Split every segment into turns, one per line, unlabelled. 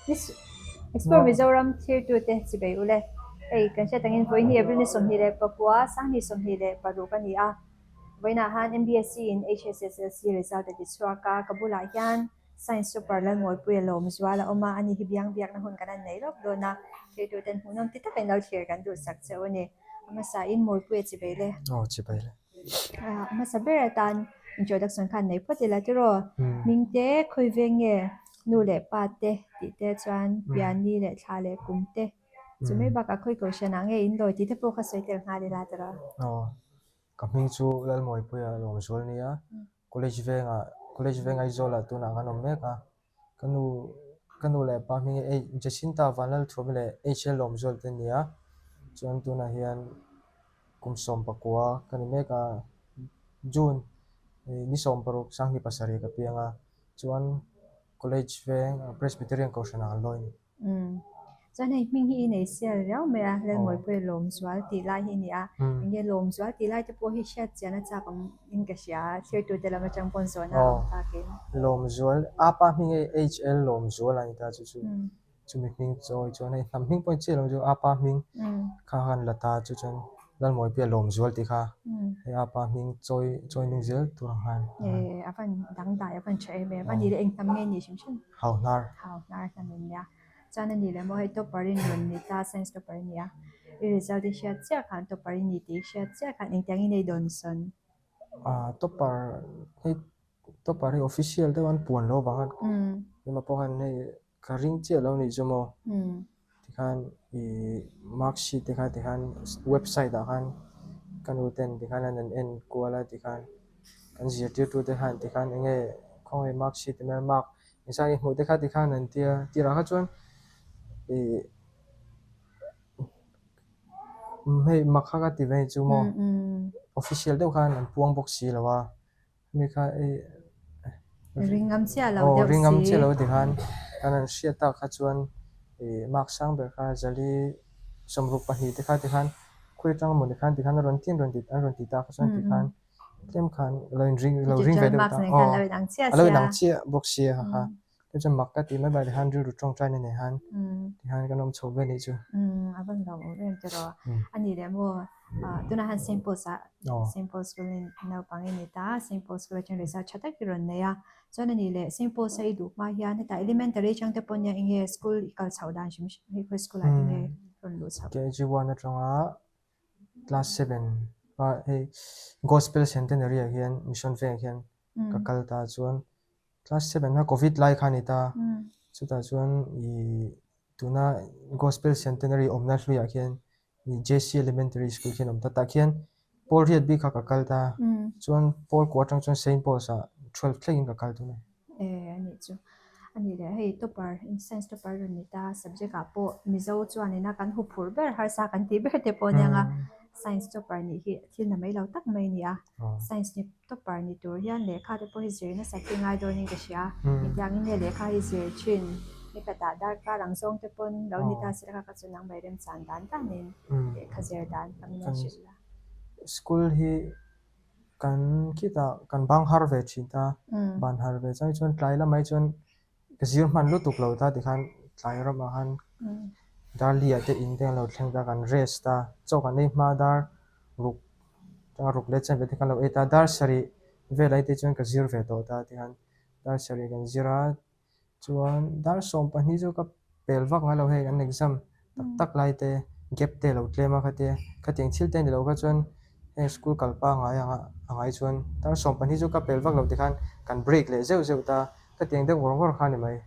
Explore Mizoram thirtute chibei ule. Hei kan hriat angin vawiin hi April ni 21 2026 a ni a. Vawiinah han MBSC in HSSLC result a ti chhuak a, ka bulah hian Science Super Lalmawipuia Lawmzual a awm a, ani hi biang biakna hun kan han nei lawk dawn a, thirtuten hmuhnawm ti takin lo thlir kan duhsak che u a ni. A hmasain Mawipuia chibei le.
Aw chibei le.
A hmasa ber atan introduction khan nei phawt ila tiraw? Hming te, khawi veng nge nu leh pa te tih te chuan pianni leh thla leh kum te chu mai bakah khawi kohhran ah nge in lawi tih te pawh kha sawi tel nghal ila tiraw?
Aw, ka hming chu Lalmawipuia Lawmzual nia, College vengah College veng Aizawlah tunah kan awm mek a, ka nu ka nu leh pa hming hi Jacinta Vanlalthuami leh HL Lawmzual te an ni a, chuan tunah hian kum 19 ka ni mek a, June ni 16 27 ka piang a, chuan College veng Presbyterian Kohhranah an lawi a ni.
Umm. Chuan hei hming hi i nei sel riau mai a, Lalmawipuia Lawmzual tih lai hi a ni a. Enge Lawmzual tih lai te pawh hi hriat chian a chak awm in ka hria, thirtute lam atang pawn zawhna a awm takin.
Lawmzual, a pa hming hi HL Lawmzual a ni ta chu chu chumi hming chawi chuan hei hnam hming pawh hi chiah lo chu a pa hming kha khan la ta chu chuan Lalmawipuia Lawmzual tih kha hei a pa hming chawi chawi nung zel tur ang khan.
E a van dangdai a van tha em em, a ni leh eng hnam nge ni hrim hrim?
Hau hnar.
Hau hnar hnam in nia. Chuan a ni leh maw hei topper in rawn ni ta, science topper a ni a. I result i hriat chiah khan topper i ni tih i hriat chiah khan engtiang in ei dawn sawn?
Ah topper hei topper hi official deuh an puan lo vang a. Engmah pawh khan hei ka ring chiah lo nih chu maw. Tikhan ih mark sheet te kha tikhan website ah khan ka nu ten tikhan an han en kual a tikhan kan zirtirtu te khan tikhan eng nge khawngaih mark sheet te mark engzah nge hmuh te kha tikhan an tia tirah kha chuan ih hei mak kha ka ti ve chu maw official deuh khan an puang bawk si lo a. Mi kha ei
Ring ngam chiah lo deuh si.
Ring ngam chiah lo ti khan kan han hriat tak kha chuan ih mark sang ber kha zali 62 te kha ti khan khawi atang mawni khan ti khan a rawn tin rawn ti an rawn ti tak kha chuan ti khan tlem khan lo in ring lo ring ve deuh ta
aw
a lo inang chiah bawk sia kha kha Chu chuan mak ka ti mai bai han rilru tawngtai na nei han ti han kan awm chho ve nih chu.
Umm a van lo awm em tiraw. A ni leh maw tunah han Saint Paul's ah Saint Paul's school in naupang i ni ta Saint Paul's school atang result tha tak i rawn nei a. Chuan a ni leh Saint Paul's a i duh hma hian hetah elementary atang te pawh nia enge school i kal chhoh dan hrim hrim hi khawi school ah te nge rawn luh chhoh.
KG1 atanga class 7 ah hei Gospel Centenary ah hian Mission Veng ah hian ka kal ta chuan Class 7 kha Covid lai kha a ni ta. Chutah chuan ih tuna Gospel Centenary awmna hluiah khian ih JC Elementary School khian a awm ta. Tah khian Paul Riat bik kha ka kal ta. Chuan Paul kua atang chuan Saint Paul's ah 12 thlengin ka kal tun a.
E a nih chu. A nih leh hei topper science topper rawn ni ta subject ah pawh Mizo chuan ina kan huphurh ber harsa kan tih ber te pawh aniang a. Science topper nih hi thil na mai lo tak mai a ni a. Science ni topper ni tur hian lehkha te pawh hi zir nasat hi ngai dawnin ka hria. Engtiangin nge lehkha hi zir thin nikhatah darkar ang zawng te pawn lo ni ta se la kha chu nang mai remchan dan danin lehkha zir dan ka min hrilh la.
School hi kan khitah kan bang har ve thin ta, ban har ve chang chuan tlai lamah hi chuan Ka zir hman lutuk lo ta tikhan tlai ramah khan dar li ah te in te an lo thleng ta kan rest a, chaw kan ei hma dar ruk atanga ruk leh chen ve te khan lo ei ta, dar sarih velai te chuan ka zir ve tawh ta tikhan dar sarih kan zir a, chuan dar 12 chu ka pel vak ngai lo hei an exam tak tak lai te gap te a lo tlem a khatia khatiang thil te a ni lo kha chuan heng school kal pangai anga a ngai chuan dar 12 chu ka pel vak lo tikhan kan break leh zeuh zeuh ta khatiang deuh ngawr ngawr kha a ni mai.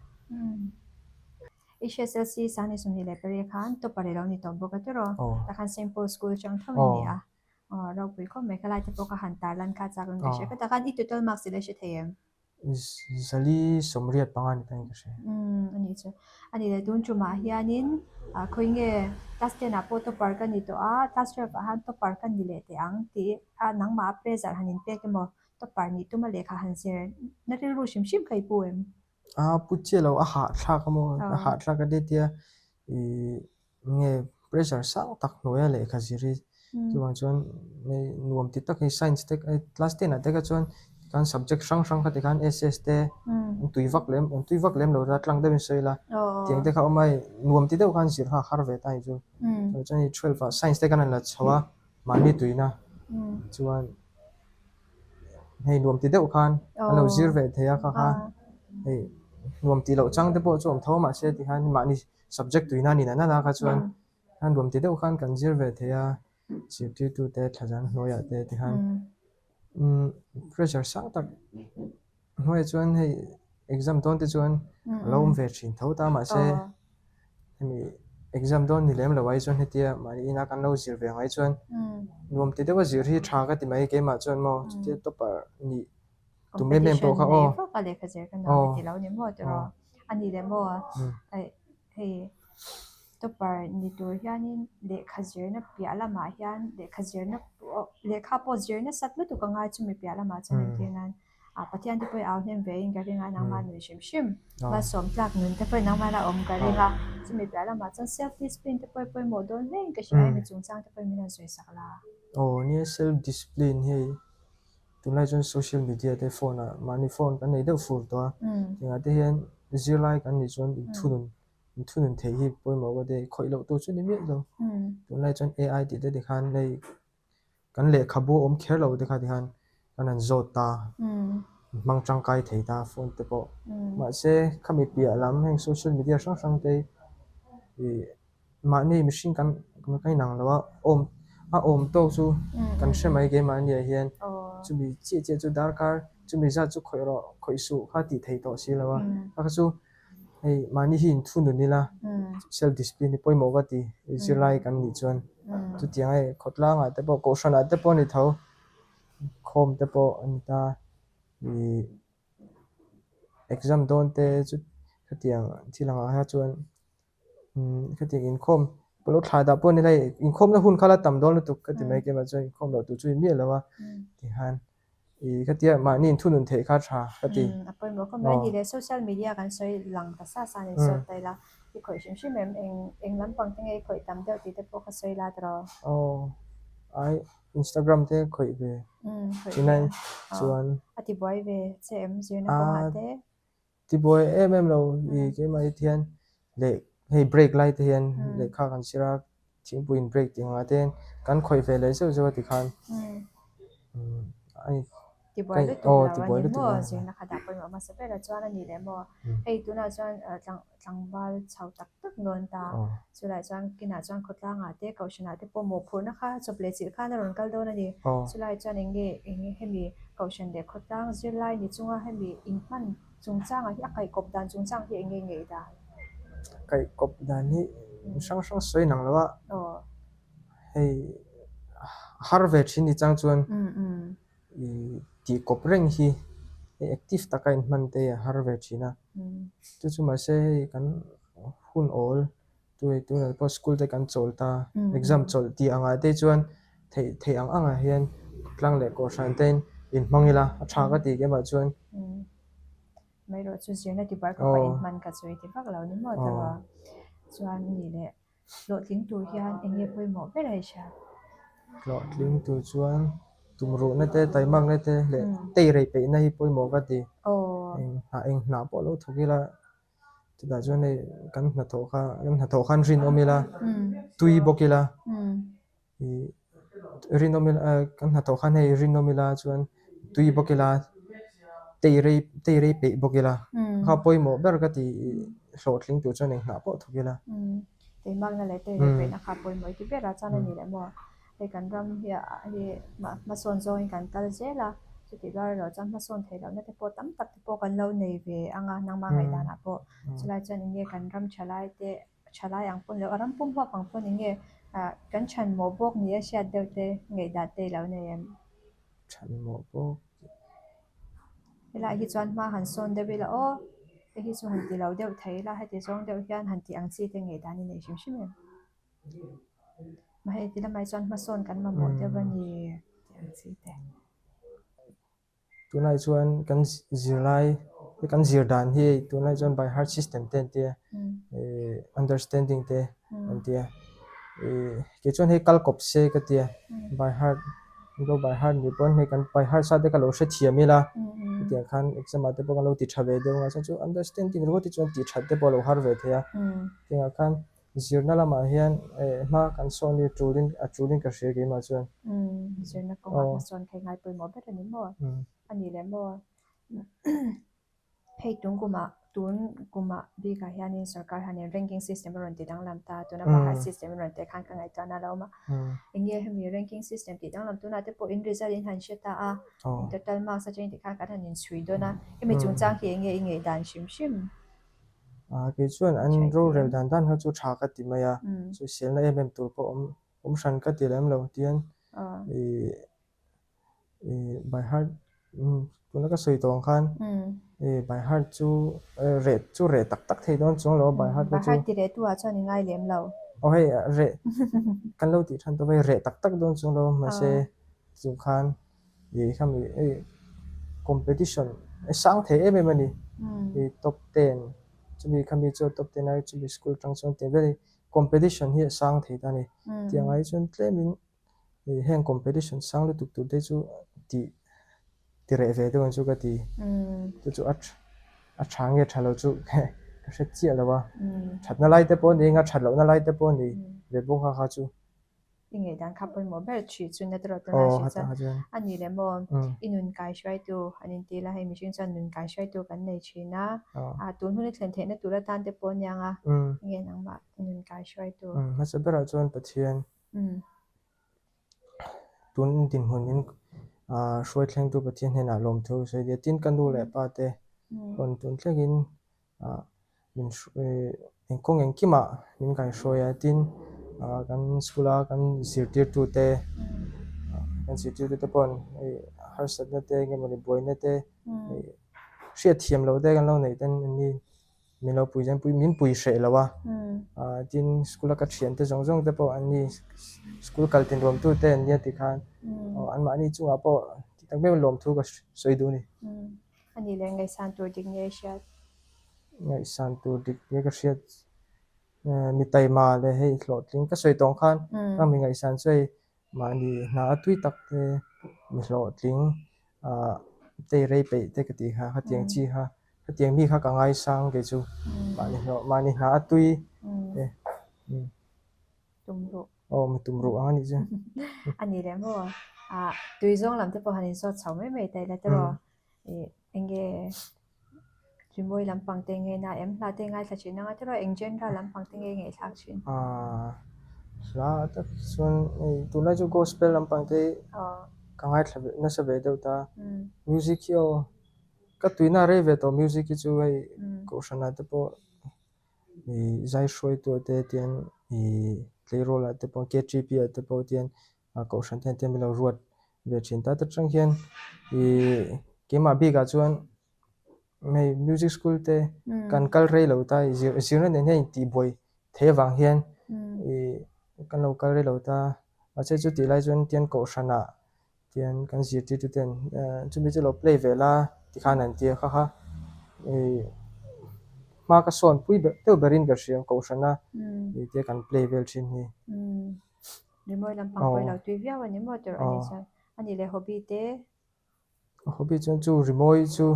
HSLC Sani 28 khan topper i lo ni tawh bawk a tiraw takhan Saint Paul School atang tho in ni a ropui khawp mai khalai te pawh ka han tarlan kha chak in ka hria kha takhan i total marks i la hre thei em?
485 ni tangin ka hria.
Umm a nih chu. A nih leh tun tumah hianin khawi nge class ten ah pawh topper ka ni tawh a, class 12 ah khan topper ka ni leh teh ang tih a nangmah a pressure han inpek emaw topper nih tuma lehkha han zir na rilru hrim hrim kha i pu em?
A pu chiah lo a hahthlak a maw a hahthlak a tia ih nge pressure sang tak hnuaia lehkha zir hi chuvang chuan hei nuam ti tak hi science te class ten ah te kha chuan. Chuan subject hrang hrang kha tikhan SS te an tui vak lem an tui vak lem lo ta tlang deuhin sawi ila tiang te kha awm a hei nuam ti deuh khan zir kha a har ve ta a ni chu. Chuan hei twelve ah science te khan an la chho a mahni tuina chuan hei nuam ti deuh khan an lo zir ve thei a kha kha hei nuam tih loh chang te pawh chu awm tho mahse tikhan mahni subject tuina a ni nana kha chuan nuam ti deuh khan kan zir ve thei a. Zirtirtute thlazan hnuaiah te tikhan pressure sang tak hnuaiah chuan hei exam dawn te chuan a lo awm ve thin tho ta mahse hemi exam dawn ni lem lo ai chuan hetia mahni ina kan lo zir ve ang ai chuan nuam ti deuha zir hi tha ka ti mai keimah chuan maw chutia topper nih tum em em pawh kha aw.
Hei topper ni tur hianin lehkha zirna piah lamah hian lehkha zirna lehkha pawh zir nasat lutuk a ngai chumi piah lamah chuan entir nan ah Pathian te pawhin au hnem ve in ka ring a nangmah nun hrim hrim malsawm tlak nun te pawhin nangmah la awm ka ring a chumi piah lamah chuan self discipline te pawh pawimawh dawn hle in ka hria a hemi chungchang te pawhin min rawn sawi sak la.
Aw nia self discipline hei tunlai chuan social media te phone ah mahni phone kan nei deuh fur tawh a engah te hian zirlai kan nih chuan inthunun inthunun theih hi pawimawh ka ti khawih loh tur chu ni miah lo tunlai chuan A_I tih te tikhan hei kan lehkhabu a awm kher lo te kha tikhan kan han zawt ta hmang tangkai thei ta phone te pawh mahse khami piah lam heng social media hrang hrang te ih. Mahni mihring kan kan inang lo a, awm a awm tawk chu kan hre mai keimahni ah hian chumi chiah chiah chu darkar chumi zat chu khawih rawh khawih suh kha tih thei tawh si lo a, kha kha chu hei mahni hi inthunun ila self discipline hi pawimawh ka ti zirlai kan nih chuan chutiang hei khawtlangah te pawh kohhranah te pawh a ni tho khawm te pawh a ni ta ih exam dawn te chu khatiang thil angah kha chuan. Umm khatiang inkhawm ka lo thlah dah pawh a ni lai inkhawmna hun kha la tam dawn lutuk ka ti mai keimah chuan inkhawm loh tur chu i miah lo a tihian ih khatia mahni inthunun theih kha tha ka ti.
A pawimawh khawp mai a ni le social media kan sawi lang ta sa sa ni zawk ta ila i khawih hrim hrim em eng eng lampang te nge i khawih tam deuh tih te pawh ka sawi la tawh.
Aw ai Instagram te khawih ve thinai chuan.
A ti buai ve che em zirna kawngah te.
Tibuai em em lo i keimah hi hian leh hei break lai te hian lehkha kan zir a thingpui in break tih angah te hian kan khawih ve leh zeuh zeuh a tikhan a ni
Tibuai lutuk lo a ni maw zirna kha dah pawimawh hmasa ber a chuan a ni leh maw hei tunah chuan tlangval chho tak tak dawn ta chulai chuan kinah chuan khawtlangah te kohhranah te pawh mawhphurhna kha chawp leh chilh khan a rawn kal dawn a ni chulai chuan eng nge eng hemi kohhran leh khawtlang zirlai ni chunga hemi inhman chungchangah hi a kaihkawp dan chungchang hi eng nge ngei dan?
Kaihkawp dan hi hrang hrang sawi nang lo a hei har ve thin ni chang chuan ih tihkawp reng hi hei active taka inhman te hi a har ve thin a chu chu mahse hei kan hun awl Tui tunah pawh school te kan chawl ta, exam chawlh tih angah te chuan theih theih ang angah hian tlang leh kohhran te in inhmang ila a tha ka tih keimah chuan.
Mai erawh chu zirna ti buai khawpa inhman ka chu i ti vak lo ni maw ta rua. Chuan ni leh hlawhtling tur hian eng nge pawimawh ber a i hria?
Hlawhtling tur chuan tumruhna te taimakna te leh teirei peihna hi pawimawh ka ti. Eng hnah eng hnah pawh lo thawk ila Chutah chuan hei kan hnathawh kha kan hnathawh khan rinawm ila tui bawk ila ih rinawm ila kan hnathawh khan hei rinawm ila chuan tui bawk ila tei rei tei rei peih bawk ila kha pawimawh ber ka ti hlawhtling tur chuan eng hnah pawh thawk ila.
Teimakna leh tei rei peihna kha pawimawh i ti ber a chuan a ni leh maw. Hei kan ram hi hi hmasawn zawngin kan kal zel a, chutih rual erawh chuan hmasawn theih lohna te pawh tam tak te pawh kan lo nei ve ang a, nangmah ngaihdanah pawh chulai chuan eng nge kan ram thalai te thalai ang pawn loh a ram pum huap ang pawn eng nge ah kan chhanmawh bawk ni a hriat deuh te ngaihdan te i lo nei em?
Chhanmawh bawk.
Helai hi chuan hma han sawn deuh ila aw, hei hi chu han ti lo deuh thei ila heti zawng deuh hian han tih ang chi te ngaihdan i nei hrim hrim em? Mahse ti lamah chuan hmasawn kan mamawh deuh a ni tih ang chi te.
Tunlai chuan kan zirlai kan zir dan hi tunlai chuan by heart system te an tia ih understanding te an tia ih kei chuan hei kal kawp se ka tia by heart. Kan lo by heart nih pawn hei kan by heart sa te kha lo hrethiam ila hetiang khan exam ah te pawh kan lo ti tha ve deuh anga chuan chu understanding ringawt hi chuan tih that te pawh a lo har ve thei a. Hetiangah khan zirna lamah hian hma kan sawn hi tulin a tulin ka hria keimah chuan.
Zirna kawngah hmasawn kha i ngai pawimawh ber a ni maw? A ni leh maw? Hei tun kumah tun kumah bikah hianin sorkar hianin ranking system a rawn ti danglam ta a, tuna Bahar system a rawn teh khan ka ngaihtuahna a lo awm a. Enge hemi ranking system tih danglam tunah te pawh in result in han hre ta a, in total marks atangin tikhan kan han inchhui dawn a, hemi chungchang hi enge i ngaihdan hrim hrim?
Kei chuan an rorel dan dan kha chu tha ka ti mai a, sawiselna em em tur pawh awm awm hran ka ti lem lo tian ih Ih by heart tuna ka sawi tawh ang khan ih by heart chu reh chu reh tak tak thei dawn chuang lo a by heart
te chu. By heart ti reh tu ah chuan i ngai lem lo.
Aw hei reh kan lo tih than tawh hei reh tak tak dawn chuang lo mahse chu khan ih khami hei competition a sang thei em em a ni ih top ten chumi khami chu top ten a chumi school atang chuan tih vel hi competition hi a sang thei ta a ni tiang ai chuan tlem in. Heng competition sang lutuk tur te chu tih ti reh ve deuh ang chu ka ti. Chu chu a a tha nge tha lo chu ka hre chiah lo a. Thatna lai te pawh a ni eng a, that lohna lai te pawh a ni ve bawk a kha chu.
I ngaihdan kha pawimawh ber ṭhi chu na tawrh tawrh a hre chuan a ni leh maw i nun kai hruaitu an inti la hei mihring chuan nun kai hruaitu kan nei ṭhin a, a tun hun i thlen theihna tur atan te pawh a nia nga nge nangmah i nun kai hruaitu.
Hmasa berah chuan Pathian Tun dinhmunin hruai thlengtu Pathian hnenah lawmthu ka sawi nia. Tin, ka nu leh pa te rawn tun thlengin min eng kawng engkimah min kaihruai a. Tin, kan school a kan zirtirtute kan zirtirtute paw'n hei harsatna te eng emawni buaina te hriatthiam loh te kan lo neih ten an ni. Min lo pui zen pui min pui hreh lo a, tin school a ka thian te zawng zawng te pawh an ni school kal tin ruam tu te an nia ti khan anmahni chungah pawh ti tak meuh lawm thu ka sawi duh a ni.
A nih leh ngaihsan tur dik nge i hriat?
Ngaihsan tur dik nge ka hriat? Mi taima leh hei hlawhtling ka sawi tawng khan ka mi ngaihsan chu hei Mahni hna a tui tak te, mi hlawhtling ah tei rei peih te ka tih kha, khatiang chi kha, khatiang mi kha ka ngaisang kei chu. Mahni hlawh, mahni hna a tui te.
Tum ruh.
Aw, mi tum ruh ang a nih chu.
A ni leh maw? Ah, tui zawng lam te pawh han insawt chho mai mai ta ila tiraw? Ih, enge Rimawi lampang te nge na em hla te ngaithla thin anga tiraw eng genre lampang te nge ngaihthlak thin?
Aaa hla tak chuan hei tunlai chu gospel lampang te ka ngaithla ve nasa ve deuh ta music hi aw ka tuina rei ve tawh music hi chu hei kohhran ah te pawh ih zai hruaitu te tian ih tleirawl ah te pawh K_T_P ah te pawh tian a kohhran te hian min lo ruat ve thin ta ta tang hian ih keimah bikah chuan hei music school te kan kal rei lo ta ih zir zirna nen hian intihbuai thei avang hian ih kan lo kal rei lo ta mahse chu tih lai chuan tian kohhranah tian kan zirtirtu ten chumi chu lo play ve la tikhan an ti a kha kha ih hma ka sawn pui ber deuh berin ka hria kohhrana ih tia kan play vel thin hi.
Rimawi lampang pawh i lo tui viau a ni maw tirh a ni chuan a ni leh hobby te.
Hobby chuan chu rimawi chu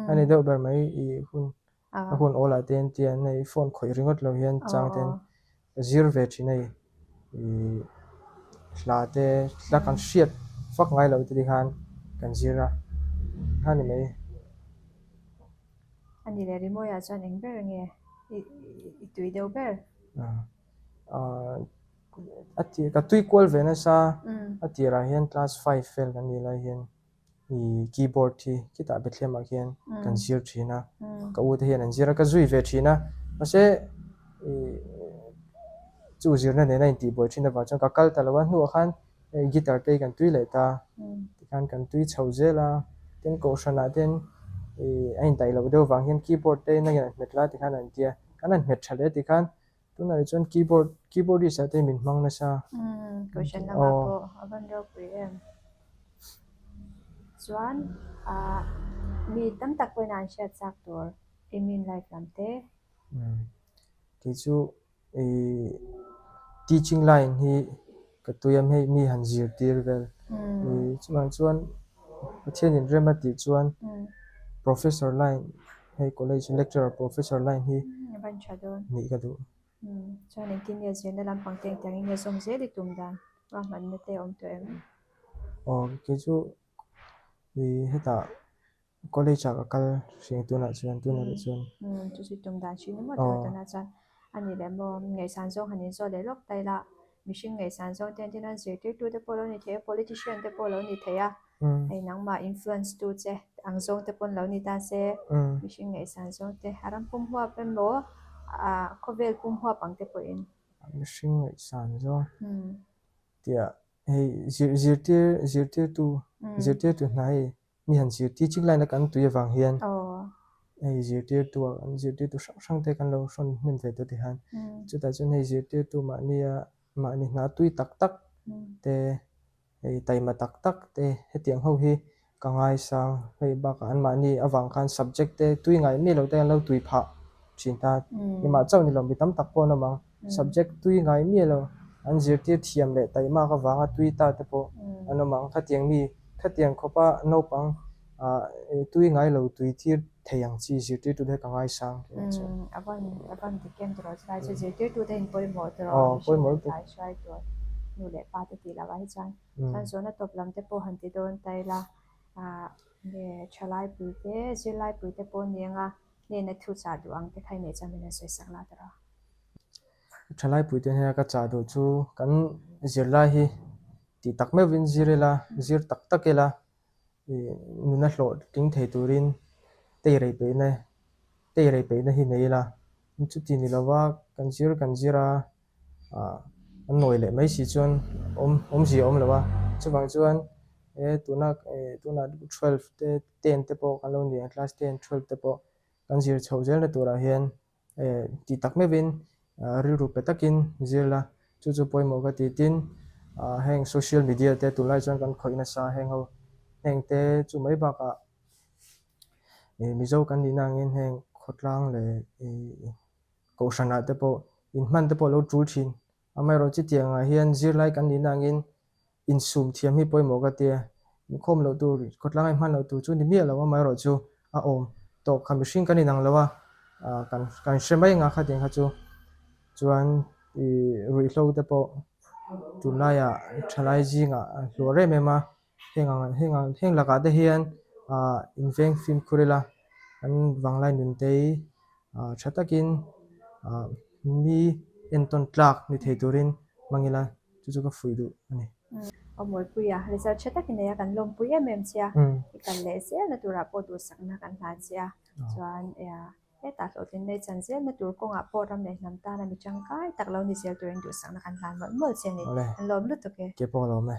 a ni deuh ber mai i hun a hun awl ah te an tia an hei phone khawih ringawt lo hian chang ten ka zir ve thin a i hla te hla kan hriat fak ngai lo te tikhan kan zir a kha ni mai.
A ni leh rimawi ah chuan eng ber nge i tui deuh ber?
A tir ka tui kual ve nasa a tirah hian class five vel kan nih lai hian ih keyboard hi khitah Bethlehem ah khian kan zir thin a ka u te hian an zir a ka zui ve thin a mahse ih chu zirna nena intihbuai thin avang chuan ka kal ta lo a hnuah khan hei guitar te hi kan tui leh ta tikhan kan tui chho zel a tin kohhran ah ten ih a indaih loh deuh vang hian keyboard te nangin an hmet la tikhan an tia kan han hmet tha hle tikhan Tunah hi chuan keyboard keyboardist ah te min hmang nasa.
Umm question lamah pawh a van ropui em. Chuan ah mi tam tak pawhin an hriat chak tur aim in life lam te.
Umm kei chu ih teaching line hi ka tui a hei mi han zirtir vel. Chuvang chuan Pathianin rem a tih chuan Professor line hei college lecturer professor line hi nih ka duh.
Chuan engtin nge zirna lampang te engtiangin nge zawm zel i tum dan ruahmanna te a awm tawh em?
Aw kei chu hetah College ah ka kal hring tunah chuan tunah leh chuan.
Umm chu chu tum dan hring emaw tur tunah chuan a ni leh maw ngaihsan zawng han inzawh leh lawk ta ila mihring ngaihsan zawng te entir nan zirtirtu te pawh lo ni thei a politician te pawh lo ni thei a hei nangmah influence tu che ang zawng te pawn lo ni ta se mihring ngaihsan zawng te a ram pum huap emaw ah khawvel pum huap ang te pawhin.
Mihring ngaihsan zawng tia hei zirtir zirtirtu zirtirtu hna hei Mi han zir teaching line a kan tui avang hian hei zirtirtu ah kan zirtirtu hrang hrang te kan lo hrawn hnem ve tawh tihian chutah chuan hei zirtirtu mahnia mahni hna tui tak tak te hei taima tak tak te hetiang ho hi ka ngaisang hei bakah an mahni avang khan subject te tui ngai miah lo te an lo tui phah thin ta engmah chauh ni lo mi tam tak pawh an awm ang subject tui ngai miah lo an zirtir thiam leh taimak avanga tui ta te pawh an awm ang khatiang mi Khatiang khawpa naupang tui ngai lo tui tir thei ang chi zirtirtute hi ka ngaisang tih chu.
A van a van dik em tiraw chulai chu zirtirtute in pawimawh tiraw mihring an tlai hruai tur nu leh pa te tih loh ah hi chuan chuan zawhna tawp lam te pawh han ti dawn ta ila nge thalaipui te zirlaipui te pawh ni anga hnena thu chah duh ang te kha i neih chuan min han sawi sak la tiraw.
Thalaipui te hnena ka chah duh chu kan zirlai hi tih tak meuhin zir ila, zir tak tak ila ih nuna hlawh tling thei turin tei rei peihna tei rei peihna hi nei ila chuti ni lova kan zir kan zir a ah an nawi leh mai si chuan awm awmzia a awm lo a chuvang chuan he tuna eh tunah 12 te 10 te pawh kan lo ni ang class 10 12 te pawh kan zir chhoh zelna turah hian Tih tak meuhin rilru pe takin zir la, chu chu pawimawh ka ti. Tin, heng social media te tunlai chuan kan khawih nasa heng ho, heng te chu mai bakah Mizo kan nihna angin heng khawtlang leh kohhranah te pawh inhman te pawh a lo tul thin. Amaherawhchu chutiangah hian zirlai kan nihna angin Insum thiam hi pawimawh ka tia, inkhawm loh tur, khawtlang a inhman loh tur chu ni miah lo, amaherawh chu a awm tawh kha mihring kan inang lo a, kan kan hre mai anga khatiang kha chu chuan ih ruihhlo te pawh tunlaiah thalai zingah a hluar em em a, heng ang heng ang heng lakah te hian ah inveng fimkhur ila an vanglai nun te hi ah tha takin ah mi entawn tlak ni thei turin hmang ila. Chu chu ka fuih duh a ni.
Aw Mawipuia, result tha tak i nei a, kan lawmpui em em che a, i kal leh zelna turah pawh duhsakna kan hlan che a, chuan hetah hlawhtlinna i chan zelna tur kawngah pawh ram leh hnam tana mi tangkai tak lo ni zel turin duhsakna kan hlan mawlh mawlh che a ni. Kan lawm lutuk e.
Ke pawh ka lawm e.